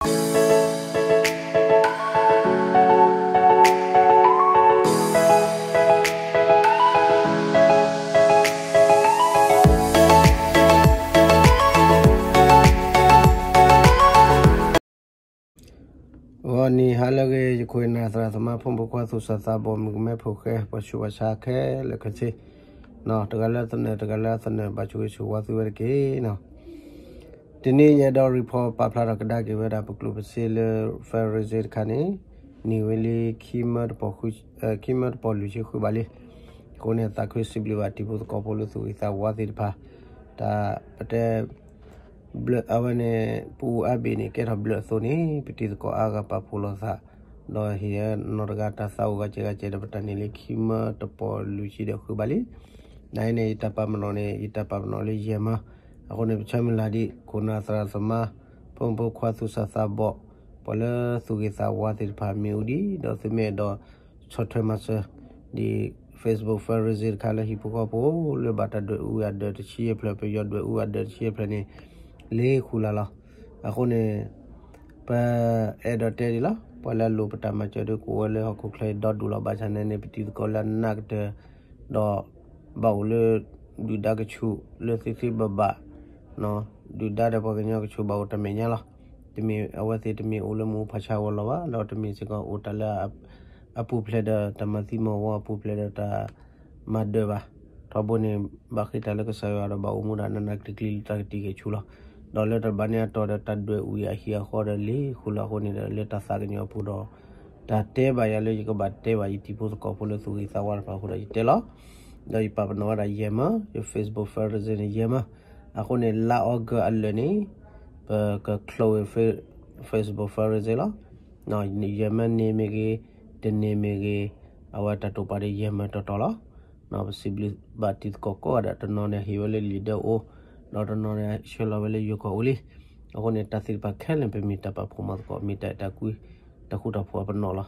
ဂီၤနံၤဟါလၢအဂ့ၤ ယခိၣ်နၢ်သရၣ်သမါ ဖိမုၣ်ဖိခွါသူၣ်စၢ်သးဘီၣ် မုၣ်ကမဲဖိဃဲ ပှၤဆူးပှၤဆါခဲလၢာ်ခဲဆ့ တဂၤလၢသနၢၣ် တဂၤလၢအသနၢၣ် ဘၣ်ဆိၣ်ဂ့ၤဆိၣ်ဝါသုဝဲတက့ၢ်နီၤ. တနံၤအံၤ ယအဲၣ်ဒိး report ပာ်ဖျါထီၣ်ကဒါက့ၤဝဲဒၣ် ပကျိၣ်ပစ့လၢ fundraiser တခါန့ၣ် နံၤဝဲလံ ခံမၢတပီၢ် ခံမၢတပီၢ်လွံၢ်ဆံဃုဘးလံ. အဃိန့ၣ် သးခုစံးဘျုးဘၣ် တံၤဖိသကိးဖိလၢသူၣ်ဂ့ၤသးဝါသ့ၣ်တဖၣ် တၢ်ပတဲ ဘျၢအဝဲန့ၣ် ပအူအါဘ့ၣ်န့ၣ် ကဲထီၣ်ဘျၢအသိးန့ၣ် ပတံၤသကိးအါဂၤပာ်ဖှိၣ်လိာ်သး ဒီးဟ့ၣ်နီၤတဂၤတၢ်သးအိၣ်ဂၤစဲးဂၤစဲးဒီး ပတၢ်န့ၢ်လံခံမၢတပီၢ်လွံၢ်ဆံဒီးဃုဘးလံ. နအံၤန့ၣ် ယတၢ်ပာ်ပနီၣ်န့ၣ် ယတၢ်ပာ်ပနီၣ်လၢယဲၢ်မၢ. အဃိန့ၣ် ပဆၢမုၢ်လၢ်ဒံး ခိၣ်နၢ်သရၣ်သမါ ဖိမုၣ်ဖိခွါသူၣ်စၢ်သးဘီၣ် ပှၤလၢသူၣ်ဂ့ၤသးဝါသ့ၣ်တဖၣ် မ့ၢ်အူဒံး ဒီးသုမ့ၢ်အဲၣ်ဒိးဆီၣ်ထွဲမၤစၢၤ ဒ် Facebook fundraiser တခါလၢဟံၣ်ဖိဃီဖိ လၢဘၣ်တၢ်ဒွဲၣ်အူအဒၢးတဆံယဲၢ်ဖျၢၣ် ပယီၤဒွဲၣ်အူအဒၢးတဆံယဲၢ်ဖျၢၣ်န့ၣ် လ့ၤဃုာ်လၢ်လီၤ. အဃိန့ၣ် ပအဲၣ်ဒိးတဲဒ်လီၤ ပှၤလၢအလိၣ်ပတၢ်မၤစၢၤဒီး ကအိၣ်ဝဲလၢဟီၣ်ခိၣ်ချၢအံၤဒီဒူၣ်လီၤ. ဘၣ်ဆၣ်န့ၣ်န့ၣ် ပတံၤသကိးလၢအနးကတၢၢ် ဒီးဘၣ်အိၣ်လၢ ဒုၣ်ဒါကဆူးလၢသ့သ့ဘၣ်ဘၣ် ဒုၣ်ဒါဒီးပှၤကညီကဆူးဘၣ်အိၣ်တၢ်မဲာ်ညါလီၤ. တမ့ၢ်အဝဲသ့ၣ်တမ့ၢ်အိၣ်လၢမူဖးဆါဝဲလီၤဘၣ် ဒီးတမ့ၢ်စ့ၢ်ကီးအိၣ်တၢ်လၢ အပူၤဖျဲးဒီးတၢ်မၤသံမၤဝီ အပူၤဖျဲးဒီးတၢ်မၤဒၢးဘၣ်. ထီဘိန့ၣ် ဘၣ်ဃ့ၢ်တၢ်လၢကစၢ်ယွၤဒီးဘၣ်အိၣ်မူဒၣ်နးနးကျံၤကျံၤလၢတၢ်ကတံာ်က့ၤဆူလီၤ. ဒီးလၢတၢ်ဘၣ်န့ၣ်အတီၢ်ဒီးတၢ်ဒွဲၣ်အူအံၤအဟံၣ်အဃီဒီးလ့ၤဃုာ်လီၤအဃိန့ၣ်ဒီး လၢတၢ်သးကညီၤအပူၤဒီး တၢ်တဲဘၣ်ယၤလၢယကဘၣ်တဲဘၣ်ယတံၤဖိသကိးဖိလၢသူၣ်ဂ့ၤသးဝါတဖၣ်အဃိဒီးယတဲလီၤ. ဒီးယပာ်ပနီၣ်ဝဲဒၣ်ယဲၢ်မၢ ယ Facebook fundraiser န့ၣ်ယဲၢ်မၢ. အဃိန့ၣ် လါအီကူးအလၢာ်န့ၣ် ပက close ဝဲ Facebook fundraiser လီၤ. ယဲၢ်မၢန့ၢ်မ့ၢ်ဂ့ၤ တန့ၢ်မ့ၢ်ဂ့ၤ အဝဲတၢ်တိာ်ပာ်ဒီးယဲၢ်မၢတီတီလီၤ. ပစံးဘျုးဘၣ်တံၤသကိးကိးဂၤဒဲး တနီၤန့ၣ်ဟ့ၣ်ဝဲလၢလံာ်ဒၢအိၣ် ဒီးတနီၤန့ၣ်ဆှၢလီၤဝဲလၢယိၤကီၢ်အိၣ်လံ. အဃိန့ၣ် တၢ်သ့ၣ်တဖၣ်ခဲလၢာ် ပမ့ၢ်တၢ်ပာ်ဖှိၣ်မၤသကိး မ့ၢ်တၢ်အဲၣ်တၢ်ကွံ တၢ်ဃူတၢ်ဖိးအပနီၣ်လီၤ.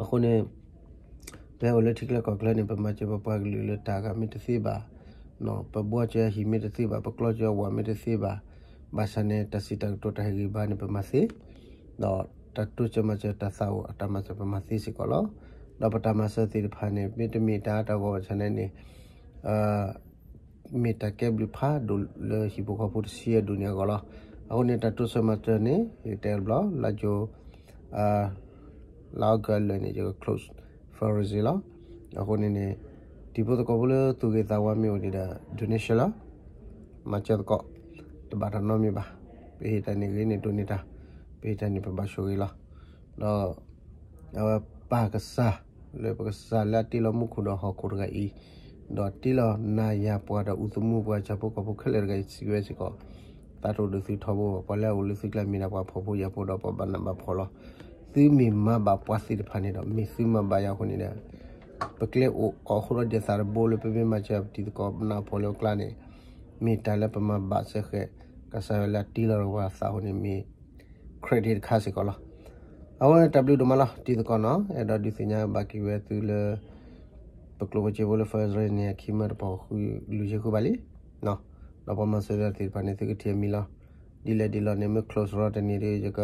အဃိန့ၣ် ပအိၣ်လၢထံချၢကီၢ်ချၢန့ၣ် ပမၤစၢၤပပှၤကလုာ်လၢတၢ်ဂၤမ့ၢ်တသ့ဘၣ်, ပဘှီစၢၤအဟံၣ်မ့ၢ်တသ့ဘၣ်, ပကျီစၢၤအဝၤမ့ၢ်တသ့ဘၣ်, ဘၣ်ဆၣ်န့ၣ် တၢ်စံးတၢ်ကတိၤတၢ်ဟ့ၣ်ဂံၢ်ဘါန့ၣ် ပမၤသ့, ဒီးတၢ်တိစၢၤမၤစၢၤတၢ်သးအိၣ်အတၢ်မၤစၢၤ ပမၤသ့စ့ၢ်ကီးလီၤ. ဒီးပတၢ်မၤစၢၤသ့ၣ်တဖၣ်န့ၣ် မ့တမ့ၢ်တၢ်အါတၢ်ဂီၢ်ဘၣ်ဆၣ်န့ၣ်န့ၣ် မ့ၢ်တၢ်ကဲဘျုးဖးဒိၣ်လၢဟံၣ်ဖိဃီဖိတဆံယဲၢ်ဒူၣ်န့ၣ်အဂီၢ်လီၤ. အဃိန့ၣ် တၢ်တိစၢၤမၤစၢၤန့ၣ် ယတဲတဘျီ လါကၠိ လါအီကူးအလၢာ်န့ၣ် ယက close fundraiser လီၤ. အဃိန့ၣ်န့ၣ် တံၤဖိသကိးဖိလၢသူၣ်ဂ့ၤသးဝါမ့ၢ်အိၣ်ဒံးဒီး donation လီၤ. မၤစၢၤသကိး တဘၣ်တၢ်နီတမံၤဘၣ်. ပဟ့ၣ်တၢ်န့ၣ်ဂ့ၤန့ၣ်ဒိးန့ၢ်တၢ်, ပဟ့ၣ်တၢ်န့ၣ် ပဘၣ်ဆိၣ်ဂ့ၤလီၤ. ဒီး အဝဲပၢ်ကစၢ် လၢပကစၢ်လၢအတ့လီၤမူခိၣ်ဒီးဟီၣ်ခိၣ်တဂၤအံၤ, ဒီးတ့လီၤနၤယၤပှၤဒီး အိၣ်သမူပှၤဆၣ်ဖိကီၢ်ဖိခဲလၢာ်တဂၤအံၤ စံးဝဲစ့ၢ်ကီး, သးတအိၣ်ဒုးသုထီဘိဘၣ်. ပှၤလၢအအိၣ်လၢသုကျါမ့ၢ်ဒၣ်ပှၤဖှီၣ်ဖိယာ်ဖိဒီးပှၤဘၣ်နးဘၣ်ဖှီၣ်လီၤ. သုမ့ၢ်မၤဘၣ်ပှၤသ့ၣ်တဖၣ်န့ၣ်ဒီး မ့ၢ်သုမၤဘၣ်ယၤအဃိန့ၣ်ဒီး ပကျဲအိၣ်အီၤအဃိဒီး ဒ်သးတဘိလၢပမ့ၢ်မၤစၢၤပတံၤသကိးပနၢ်ဖှီၣ်လၢပကျါန့ၣ် မ့ၢ်တၢ်လၢပမၤဘၣ်စဲဃဲး ကစၢ်ယွၤလၢအတ့လီၤပှၤသးအဃိန့ၣ် မ့ၢ် credit တခါစ့ၢ်ကီးလီၤ. အဝဲတၢ်ဘျုးဒိၣ်မးလီၤ တံၤသကိးနီၤ. အဲၣ်ဒိးဒုးသ့ၣ်ညါဘၣ်က့ၤဝဲသုလၢ ပကျိၣ်ပစ့ဖိလၢ fundraiser န့ၣ် ခံမၢတပီၢ်လွံၢ်ဆံဃုဘးလံ. ဒီးပှၤမၤစၢၤတၢ်သ့ၣ်တဖၣ်န့ၣ် သုကထံၣ်အမံၤလီၤ. ဒ်လဲၣ်ဒ်လဲၣ်န့ၣ် မ့ၢ် close ရီတန့ၢ်ဒီး ယက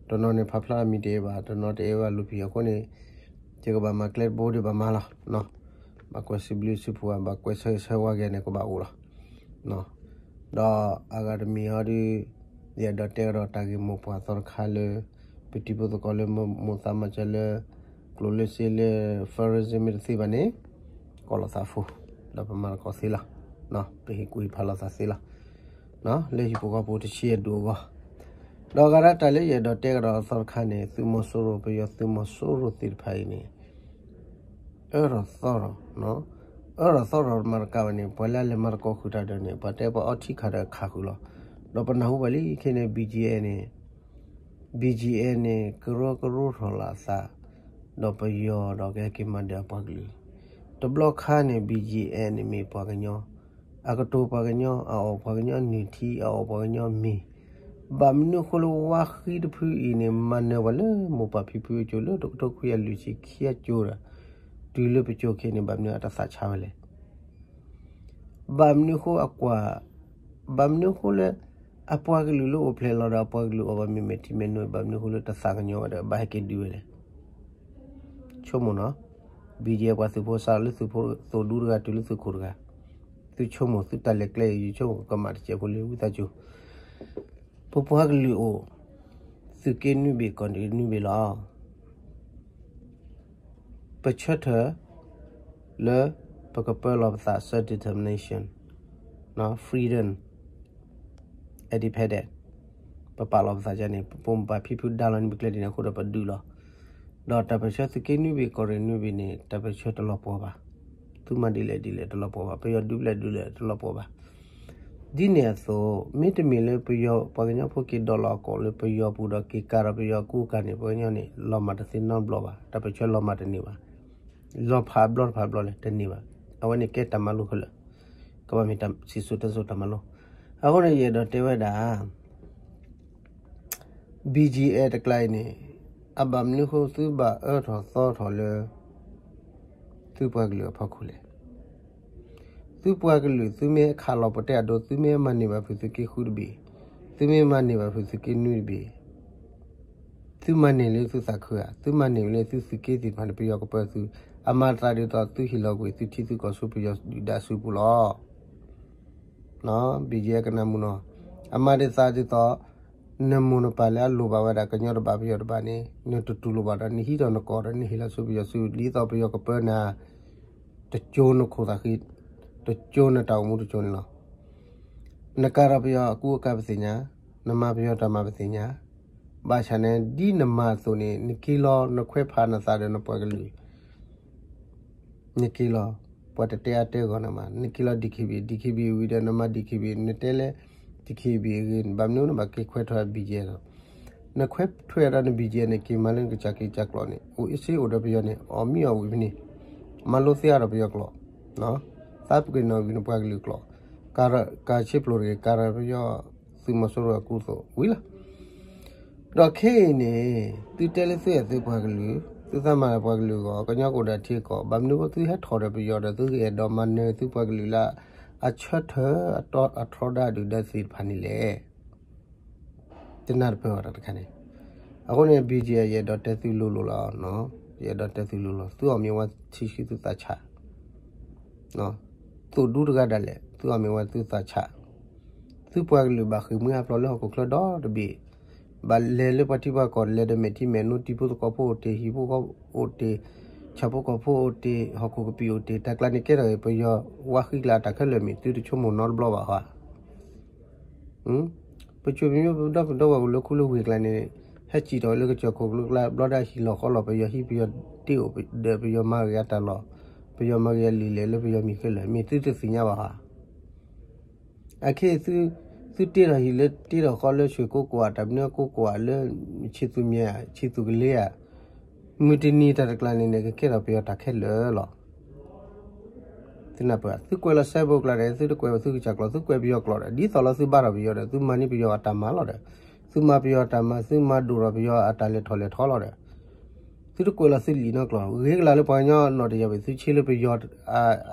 တနီၤန့ၣ် ဖးဖျါအမံၤတအဲၣ်ဘၣ်, တနီၤတအဲၣ်ဘၣ်လူၤဖံးအဃိန့ၣ် ယကဘၣ်မၤကျဲတဘိဒီးဘၣ်မၤလီၤ. ဘၣ်ကွဲးစံးဘျုးစံးဖှိၣ်ဘၣ်, ဘၣ်ကွဲးဆၢဂ့ၤဆၢဝါက့ၤန့ၣ် ကဘၣ်အိၣ်လီၤ. ဒီးအဂၤတမံၤအံၤဒီး ယအဲၣ်ဒိးတဲကဒီးတၢ်ဂ့ၢ်မိၢ်ပှၢ်သီတခါလၢ ပတံၤဖိသကိးလၢမိၢ်သးမၤစၢၤလၢ ကျိၣ်လၢစ့လၢ fundraiser မ့ၢ်တသ့ဘၣ်န့ၣ် ကိးလီၤသးဖိ ဒီးပမၤသကိးသ့လီၤ. ပဟ့ၣ်ကူၣ်ဟ့ၣ်ဖးလိာ်သးသ့လီၤ. လၢဟံၣ်ဖိဃီဖိတဆံယဲၢ်ဒူၣ်အဂီၢ် ဒီးအဂၤဒၣ်တၢ်လၢယအဲၣ်ဒိးတဲကဒီးအသီတခါန့ၣ် သုးမီၤစိရိၤ ပယီၤသုးမီၤစိရိၤသ့ၣ်တဖၣ်အံၤန့ၣ် အၢၣ်ဒီးသီဒီး အၢၣ်ဒီးသီဒီးမၤတကးဘၣ်န့ၣ် ပှၤလၢအလဲၤမၤသကိးဃုာ်တၢ်ဒီးန့ၣ် ပှၤတဲပှၤအီထံခးဒီးခးဃုာ်လီၤ. ဒီးပနၢ်ဟူဘၣ်လံခဲန့ၣ် BGF န့ၣ် BGF န့ၣ် ကရၢကရိထီၣ်လီၤအသး ဒီးပယီၤဒီးကဟဲက့ၤမၤဒၢးအပှၤကလုာ် တဘျီခါန့ၣ် BGF န့ၣ်မ့ၢ်ပှၤကညီ အကတိၤပှၤကညီ အအီၣ်ပှၤကညီနုၢ်ထံ အအီၣ်ပှၤကညီမ့ၤ ဘၣ်မနုၤအဃိလၢဝါဃံတဖုအံၤန့ၣ် မၤနၢၤပှၤလၢမိၢ်ပၢ်ဖံဖုအစိၤလၢတကထိခွံကယၤလွံၢ်ဆံခံအစိၤဒီး တုၤလၢပစိၤခဲအံၤန့ၣ် ဘၣ်မနုၤအတသးဆါဝဲလဲၣ်. ဘၣ်မနုၤအဃိအကွၢ် ဘၣ်မနုၤအဃိလၢ အပှၤကလုာ်လၢအိၣ်ဖျဲၣ်လီၤဒီး အပှၤကလုာ်အီၣ်ဘၣ်မ့ၢ်မဲာ်ထံမဲာ်နိ ဘၣ်မနုၤအဃိလၢတသးကညီၤဝဲဒီး ဘၣ်ဟဲက့ၤဒုးဝဲလဲၣ်. ဆိကမိၣ်နီၤ, ဘံၣ်ယဲၢ် ပှၤသုးဖိစးလၢသုးဖိ သိၣ်ဒူတဂၤတုၤလၢသုးခိၣ်တဂၤ, သုဆိကမိၣ်သုတၢ်လဲၤကျဲအံၤ ယဆိကမိၣ်ကမၣ်တစဲးဖိလၢဝံသးစူၤ, ပပှၤကလုာ်အိၣ် သုးက့နွံဘ့ၣ်ကီၢ်ရ့ၣ်နွံဘ့ၣ်လီၤ. ပဆၢထၢၣ်လၢပကပၢလီၤပသး self determination, freedom, independent, ပပာ်လီၤပသးန့ၣ် ပပိာ်မုၣ်ပာ်ဖံဖုဒါလီၤန့ၣ် ပကျဲဒ်န့ၣ်အဃိဒီးပဒုးလီၤ. ဒီးတၢ်ပၢၢ်ဆၢသုးက့နွံဘ့ၣ်ကီၢ်ရ့ၣ်နွံဘ့ၣ်န့ၣ် တၢ်ပၢၢ်ဆၢတလီၤပှီၢ်ဘၣ်. သုမၤဒ်လဲၣ်ဒ်လဲၣ်တလီၤပှီၢ်ဘၣ်, ပယီၤဒုးဘျဲၣ်ဒုးလဲၣ်တလီၤပှီၢ်ဘၣ်. ဒ်န့ၣ်အသိး မ့တမ့ၢ်လၢပယီၤပှၤကညီဖိက့ၤဒိးလီၤအကိာ်လၢပယီၤပူၤဒီးက့ၤကၤဒီးပယီၤအကူအကၤန့ၣ် ပှၤကညီန့ၣ် လီၤမၢ်တသ့နီတဘျီဘၣ်, တၢ်ပၢၢ်ဆၢလီၤမၢ်တန့ၢ်ဘၣ်. လီၤဖးဘျီတဖးဘျီလဲၣ် တန့ၢ်ဘၣ်. အဝဲန့ၣ်ကဲတၢ်မၤလိခဲလၢာ်, ကဘၣ်မ့ၢ်တၢ်စံၣ်စိၤတဲစိၤတၢ်မၤလိ. အဃိန့ၣ် ယအဲၣ်ဒိးတဲဝဲဒၣ် BGF တကျါအံၤန့ၣ် အဘၣ်မနုၤအဃိသုဘၣ်အၢထီၣ်သီထီၣ်လၢ သုပှၤကလုာ်အဖီခိၣ်လဲၣ်. သုပှၤကလုာ် သုမ့ၢ်ခးလီၤပတဲအဒိ သုမ့ၢ်မၤန့ၢ်ဘၣ်ဖုးသုးက့ဃုတဘ့ၣ်, သုမ့ၢ်မၤန့ၢ်ဘၣ်ဖုးသုးက့နွံတဘ့ၣ်, သုမၤန့ၢ်လၢသုသးခုဧါ, သုမၤန့ၢ်လၢသုသုးက့သ့ၣ်တဖၣ်န့ၣ် ပယီၤကပၢသု, အမၤသးဒ်သိးသုဟ့ၣ်လီၤကွံာ်သုထံသုကီၢ်ဆူပယီၤဒုၣ်ဒါစုပူၤလီၤ. BGF ကနၣ်မုာ်နီၤ, အမၤဒ်သးဒ်သိး နမိၢ်နပၢ်လၢအလိၣ်ဘၣ်ဝဲဒၣ်ကညီတဘ့ၣ်ပယီၤတဘ့ၣ်န့ၣ် နတတူၢ်လိာ်ဘၣ်ဒီး နဟံးထီၣ်နကီၢ်ဒီး နဟ့ၣ်လီၤဆူပယီၤစု ဒ်သိးပယီၤကပၢနၤ တကၠိနခိၣ်သးဃံ, တကၠိနတၢ်အိၣ်မူတကၠိန့ၣ်လီၤ. နကၤထီၣ်ပယီၤအကူအကၤပသ့ၣ်ညါ, နမၤပယီၤတၢ်မၤပသ့ၣ်ညါ, ဘၣ်ဆၣ်န့ၣ် ဒ်နမၤအသိးန့ၣ် နက့ၤလီၤ နခွဲးဖးနသးဒီးနပှၤကလုာ် နက့ၤလီၤ, ပှၤတတဲအါတဲဂီၢ်နမး, နက့ၤလီၤ DKB, DKB ဝံၤဒီးနမၤ DKB နတဲလၢ DKB အဂ့ၢ် ဘၣ်မနုၤနဘၣ်က့ၤခွဲးထွဲ BGF ဒီး နခွဲးထွဲဒီးန BGF န့ၣ် က့ၤမၤလၢနကစၢ်က့ၤကစၢ်ကျိာ်န့ၣ် အိၣ်အ့ၣ်စ့အိၣ်ဒီးပယီၤန့ၣ် အီၣ်မံအီၣ်ဝံၤဖဲန့ၣ် မၤလိသ့အါဒီးပယီၤကျိာ်, သးပက့ၤနီၣ်ဂံၢ်နပှၤကလုာ်ကျိာ်, ကၤဆ့ပျိတဂ့ၤ ကၤဒီးပယီၤသုးမီၤစိရိၤအကူအသိးဝံၤလီၤ. ဒီးခဲအံၤန့ၣ် သုတဲလၢသုအဲၣ်သုပှၤကလုာ်, သုသးမၤလၢပှၤကလုာ်အဂီၢ်, ကညီကအိၣ်ဒီးထံကီၢ်, ဘၣ်မနုၤဃိသုဟဲထီၣ်ဒီးပယီၤဒီး သုကအဲၣ်ဒိးမၤနၢၤသုပှၤကလုာ်လၢ အဆၢထၢၣ်အထီဒါဒုၣ်ဒါသ့ၣ်တဖၣ်န့ၣ်လဲၣ်. တနၢ်တပၢၢ်ဘၣ်တၢ်တခါန့ၣ်. အဃိန့ၣ် BGF ယအဲၣ်ဒိးတဲသုလိၤလိၤလီၤ. ယအဲၣ်ဒိးတဲသုလိၤလိၤ, သုအီၣ်မ့ၤဝဲထံဆှံသုသးဆး သိၣ်ဒူတဂၤဒၣ်လဲာ် သုအီၣ်မ့ၤဝဲသုသးဆး, သုပှၤကလုာ်ဘၣ်ဃ့ၢ်မှံဟးဖျိးလၢဟီၣ်ခိၣ်ချၢဒီတဘ့ၣ်, ဘၣ်လဲၤလၢပှၤထံပှၤကီၢ် လဲၤဒီးမဲာ်ထံမဲာ်နိ တံၤဖိသကိးဖိအိၣ်တ့ၢ် ဟံၣ်ဖိဃီဖိအိၣ်တ့ၢ်, ဆၣ်ဖိကီၢ်ဖိအိၣ်တ့ၢ် ဟီၣ်ခိၣ်ကပံာ်အိၣ်တ့ၢ် တၢ်ကျါန့ၣ်ကဲထီၣ်ဂ့ၤ ပယီၤဝါဃံကျါတၢ်ခဲလၢာ်မ့ၢ်သုတဆိကမိၣ်နီတဘျီဘၣ်ဧါ. ပစိၤပမံပဒီပုၢ်ဒီဝဲၢ်အိၣ်လၢခူလၢဝ့ၢ်ကျါန့ၣ် ဟဲစံၣ်ထီၣ်လၢကစၢၢ်ခိၣ်ကျါ ဘျီဒၣ်ဟံၣ်လီၤဃီလီၤ ပယီၤဟံၣ်ပယီၤတ့အိၣ်ဒီး ပယီၤမၤဂ့ၤအတၢ်လီၢ်, ပယီၤမၤဂ့ၤအလံာ်လဲၢ်လၢပယီၤမံၤခဲလၢာ် မ့ၢ်သုတသ့ၣ်ညါဘၣ်ဧါ. အခဲအံၤ သုတ့ထီၣ်ဟံၣ်လၢတ့ထီၣ်ဃီလၢ ဆွ့ၣ်ကိကိးဧါ တၢ်မနုၤကိကိးဧါ လၢဆံးသူၣ်မံၤဧါ ဆံးသူၣ်ကလ့ဧါ, မုၢ်တနံၤတၢ်တကျါန့ၣ်န့ၣ် ကကဲထီၣ်ပယီၤတၢ်ခဲလၢာ်လီၤ. သုနၢ်ပၢၢ်, သုကွဲးလီၤစဲဘူးကျါဒီး သုတကွဲးဘၣ်သုကစၢ်ကျိာ်, သုကွဲးပယီၤကျိာ်ဒီး ဒ်သိးလီၤသုဘါထီၣ်ပယီၤဒီး သုမၤန့ၢ်ပယီၤအတၢ်မၤလီၤဒီး, သုမၤပယီၤအတၢ်မၤ, သုမၤဒိၣ်ထီၣ်ပယီၤအတၢ်လဲၤထီၣ်လဲၤထီလီၤဒီး, သုတကွဲးလီၤသုလံာ်နီတကျိာ်, ဂ့ၤကလၤလၢပှၤကညီနီၢ်တယၢ်ဘၣ် သုဆ့လၢပယီၤ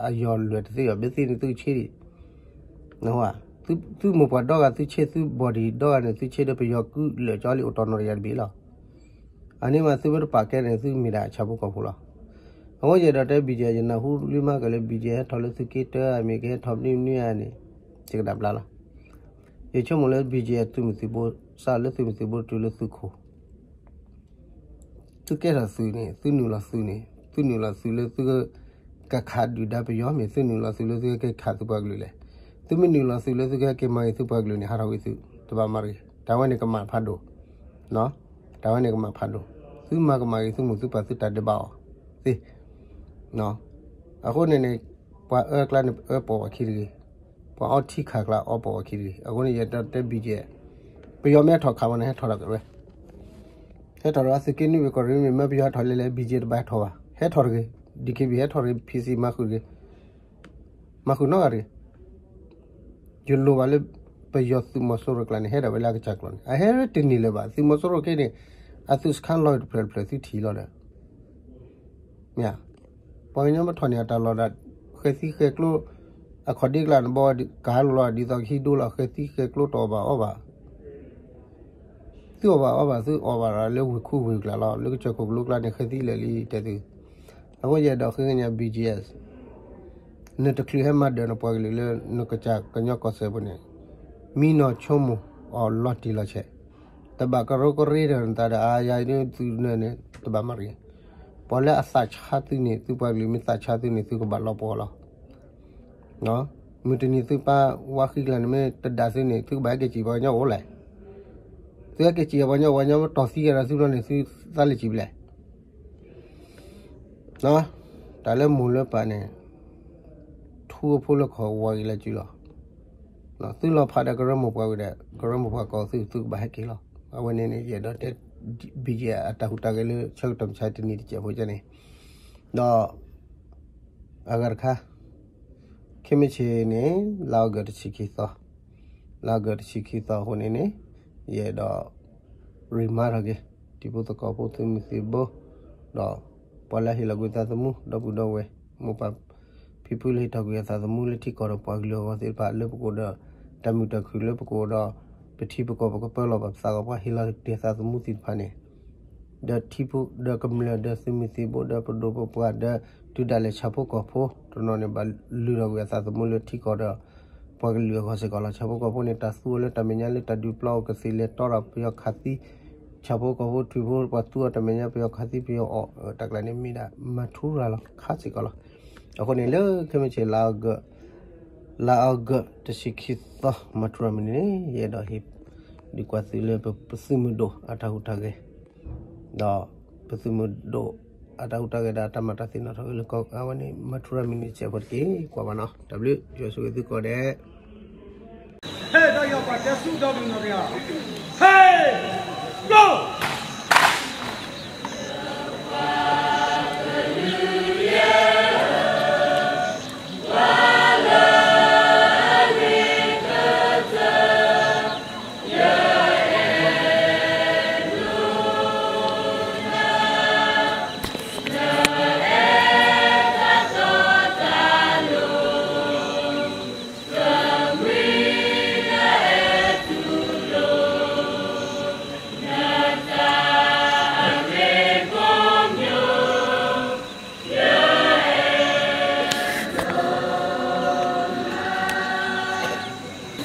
အယီၢ်လွဲၢ်တသ့ဘၣ်, ဘၣ်သ့ၣ်န့ၣ်သုဆ့ဒံး သုမိၢ်ပှၢ်ဒီဂၤသုဆ့ သု body ဒီဂၤန့ၣ် သုဆ့ဒီးပယီၤကုလၢာ်ကၠီလံ အိၣ်တီၢ်နီၢ်တယၢ်တဘ့ၣ်လီၤ. အန့ၣ်မးသုမ့ၢ်တပာ်ကဲန့ၣ် သုမ့ၢ်ဒၣ်ဆၣ်ဖိကီၢ်ဖိလီၤ. အဃိယအဲၣ်ဒိးတဲ BGF ယနၢ်ဟူလံမးကလၢ BGF ဟဲထီၣ်လၢသုးက့တၢ မ့ၢ်ကဟဲထီၣ်မနုၤမနုၤဧါန့ၣ် ယကနၣ်ဘျါလီၤ. ယဆိကမိၣ်လၢ BGF သုးမုၢ်သုးဘိ စးလၢသုးမုၢ်သုးဘိတုၤလၢသုးခိၣ် သုကဲထီၣ်သုးန့ၣ် သုနုာ်လီၤသုးန့ၣ် သုနုာ်လီၤသုးလၢသု ကခးဒုၣ်ဒါပယီၤ မ့ၢ်သုနုာ်လီၤသုးလၢသုကဲခးသုပှၤကလုာ်လဲၣ်. သုမ့ၢ်နုာ်လီၤသုးလၢသုကဲက့ၤမၤဂ့ၤသုပှၤကလုာ်န့ၣ် ဟးထီၣ်ဝံၤသု တဘၣ်မၤတဂ့ၤ. တၢ်ဝဲန့ၣ်ကမၣ်ဖးဒိၣ်, တၢ်ဝဲန့ၣ်ကမၣ်ဖးဒိၣ်, သုမၤကမၣ်ဂ့ၤသုမိၢ်သုပၢ်သုတၢ်ဒဲးဘးအီၤသ့ အဃိန့ၣ်န့ၣ် ပှၤအၢကျါန့ၣ် အၢပိာ်ဝဲခံတဂ့ၤ, ပှၤအီထံခးကျါအီပိာ်ဝဲခံတဂ့ၤ. အဃိန့ၣ် ယအဲၣ်ဒိးတဲ BGF ပယီၤမ့ၢ်ဟဲထီၣ်ခးမးန့ၣ် ဟဲထီၣ်ဒီးကဝဲ ဟဲထီၣ်ဒီးသုးက့နွံဘ့ၣ်ကီၢ်ရ့ၣ်မ့ၢ်မၢပယီၤဟဲထီၣ်လဲၣ်လဲၣ် BGF တဘၣ်ဟဲထီၣ်ဘၣ်, ဟဲထီၣ်တဂ့ၤ, DKB ဟဲထီၣ်တဂ့ၤ, PC မၤဃုာ်တဂ့ၤ, မၤဃုာ်နီတဂၤတဂ့ၤ. ယလိၣ်ဘၣ်လၢ ပယီၤသုးမီၤစိရိၤကျါန့ၣ် ဟဲဒၣ်ဝဲလၢအကစၢ်ကျိာ်န့ၣ် အဟဲတန့ၢ်လၢၤဘၣ်. သုးမီၤစိရိၤခဲအံၤန့ၣ် အသုးစခါလီၤတဖျၢၣ်တဖျၢၣ်သုထံၣ်လီၤဒီး မ့ၢ်ဧါ, ပှၤကညီမ့ၢ်ထီၣ်န့ၢ်အတၢ်လီၢ်ဒီး ဃဲၤသံဃဲၤကျိ အခီၣ်ဒ့ကျါန့ၣ် ဘီကဟးလိာ်လီၤ ဒ်သိးကဟံးဒိလီၤ ဃဲၤသံဃဲၤကျိတီၢ်ဘၣ်အီၣ်ဘၣ်. သုအီၣ်ဘၣ်အီဘၣ် သုအီၣ်ဘၣ်ဒီးလၢဝ့ၢ်ခူဝ့ၢ်ကျါလီၤ, လၢကစၢၢ်ခိၣ်ကလိကျါန့ၣ် ဃဲသံလၢာ်လံတဲသု. အဃိယအဲၣ်ဒိးဃ့ကညး B G S နတချုးဟဲမၤဒၢးနပှၤကလုာ်လၢနကစၢ်ကညီကီၢ်စဲၣ်ပူၤန့ၣ်, မံနီၤဆိကမိၣ်အီၤလီၤတံၢ်လီၤဆဲး, တဘၣ်ကရၢကရိဒီးနသးဒီး အါယၤသုန့ၣ်န့ၣ် တဘၣ်မၤရံ, ပှၤလၢအသးဆါသုန့ၣ် သုပှၤကလုာ်မ့ၢ်သးဆါသုန့ၣ် သုကဘၣ်လီၤပှီၢ်လီၤ. မုၢ်တနံၤသုပၢ်ဝါဃံကျါန့ၣ် မ့ၢ်တဒၣ်သုန့ၣ် သုကဘၣ်ဟဲက့ၤစံၣ်ပှၤကညီအိၣ်လဲၣ်. သုဟဲက့ၤစံၣ်ပှၤကညီ ပှၤကညီမ့ၢ်တီၢ်သံကဒီးသုဘျီန့ၣ် သုသးလဲၤစံၣ်ဖဲလဲၣ်. တၢ်လၢမိၢ်လၢပၢ်န့ၣ် ထူအဖိလၢခီၣ်ဝါဂ့ၤလၢစုလီၤ. သုလီၤဖးဒီးကရၢမိၢ်ပှၢ်ဝံၤဒီး ကရၢမိၢ်ပှၢ်ကိးသု သုကဘၣ်ဟဲက့ၤလီၤ. အဝဲန့ၣ်န့ၣ် ယအဲၣ်ဒိးတဲ ဘံယဲၢ် အတၢ်ဟူးတၢ်ဂဲၤလၢဆၢကတီၢ်မုၢ်ဆါတနံၤတစဲးဖိကန့ၣ်, ဒီး အဂၤတခါ ခဲမုၢ်ဆ့ၣ်န့ၣ် လါအီကူးတဆံခံသီ, လါအီကူးတဆံခံသီအဃိန့ၣ်န့ၣ် ယအဲၣ်ဒိး remind ထီၣ်က့ၤ တံၤဖိသကိးဖိ သုးမုၢ်သံၣ်ဘိ ဒီးပှၤလၢအဟ့ၣ်လီၤကွံာ်သးသမူ ဒီပုၢ်ဒီဝဲၢ် မိၢ်ပၢ်ဖံဖုလၢဟ့ၣ်ထီၣ်ကွံာ်အသးသမူ လၢထံကီၢ်ဒီးပှၤကလုာ်အဂီၢ်သ့ၣ်တဖၣ် လၢပကအိၣ်ဒီးတၢ်မုာ်တၢ်ခုၣ် လၢပကအိၣ်ဒီးပထံပကီၢ် ပကပၢလီၤဘၣ်ပသးဂီၢ် ပှၤဟ့ၣ်လီၤကွံာ်အသးသမူသ့ၣ်တဖၣ်န့ၣ် ဒီးထံဖိဒီးကမျၢၢ် ဒီးသုးမုၢ်သံၣ်ဘိဒီးပဒိၣ်ပပှၢ်ဒီး တုၤဒၣ်လဲာ်ဆၣ်ဖိကီၢ်ဖိတနီၤန့ၣ် ဘၣ်လုၢ်ထီၣ်ကွံာ်အသးသမူလၢထံကီၢ်ဒီးပှၤကလုာ်အဂီၢ်စ့ၢ်ကီးလီၤ. ဆၣ်ဖိကီၢ်ဖိန့ၣ် တၢ်သူအီၤလၢတၢ်မဲာ်ညါလၢတၢ်ဒုးပျီအီၤ ကသ့ၣ်လဲၤတီဒီးပယီၤခးသံ ဆၣ်ဖိကီၢ်ဖိထွံၣ်ဖိ ပှၤသူအီၤတၢ်မဲာ်ညါ ပယီၤခးသံပယီၤအီၣ် တၢ်ကျါန့ၣ်မ့ၢ်ဒၣ် မၤထူရၤလီၤခါစ့ၢ်ကီးလီၤ. အဃိန့ၣ် လၢခဲမုၢ်ဆ့ၣ် လါအီကူး တဆံခံသီ မၤထူရၤမံၤန့ၣ်န့ၣ် ယအဲၣ်ဒိးဟ့ၣ်ဒုးကွၢ်သုလၢပသုးမုၢ်ဒိၣ်အတၢ်ဟူးတၢ်ဂဲၤ ဒီးပသုးမုၢ်ဒိၣ်အတၢ်ဟူးတၢ်ဂဲၤဒီးအတၢ်မၤတၢ်သ့ၣ်နီၣ်ထီၣ်က့ၤလၢကီၢ်အဝဲန့ၣ် မၤထူရၤမံၤန့ၣ် စဲးဖိတက့ၢ် ကွၢ်ဘၣ်နီၤ တၢ်ဘျုး ယွၤဆိၣ်ဂ့ၤသုကိးဂၤဒဲး ဟဲ ဒီးယွၤပှၤတဲဆူဒီးဒုးနီၢ်တယၤ ဟဲ go!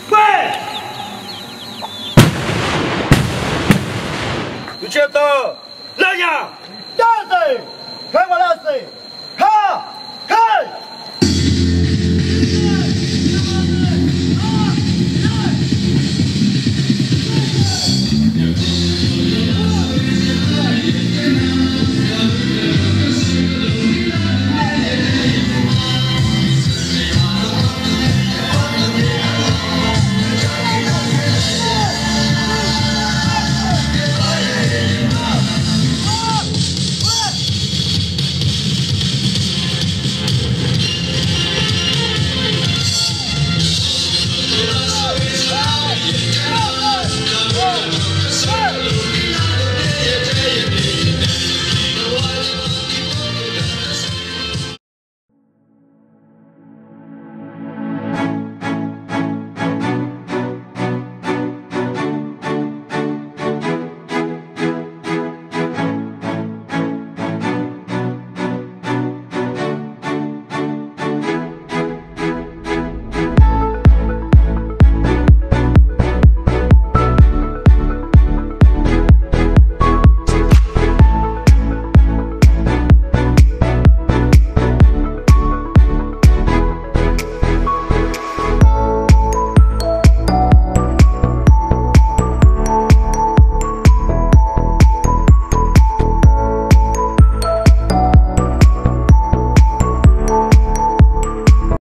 ခွဲး လူချစ်တော် လမ်းညွှန် တၢ်သ့ ခဲဝါလၢအသ့ ခါ ခဲ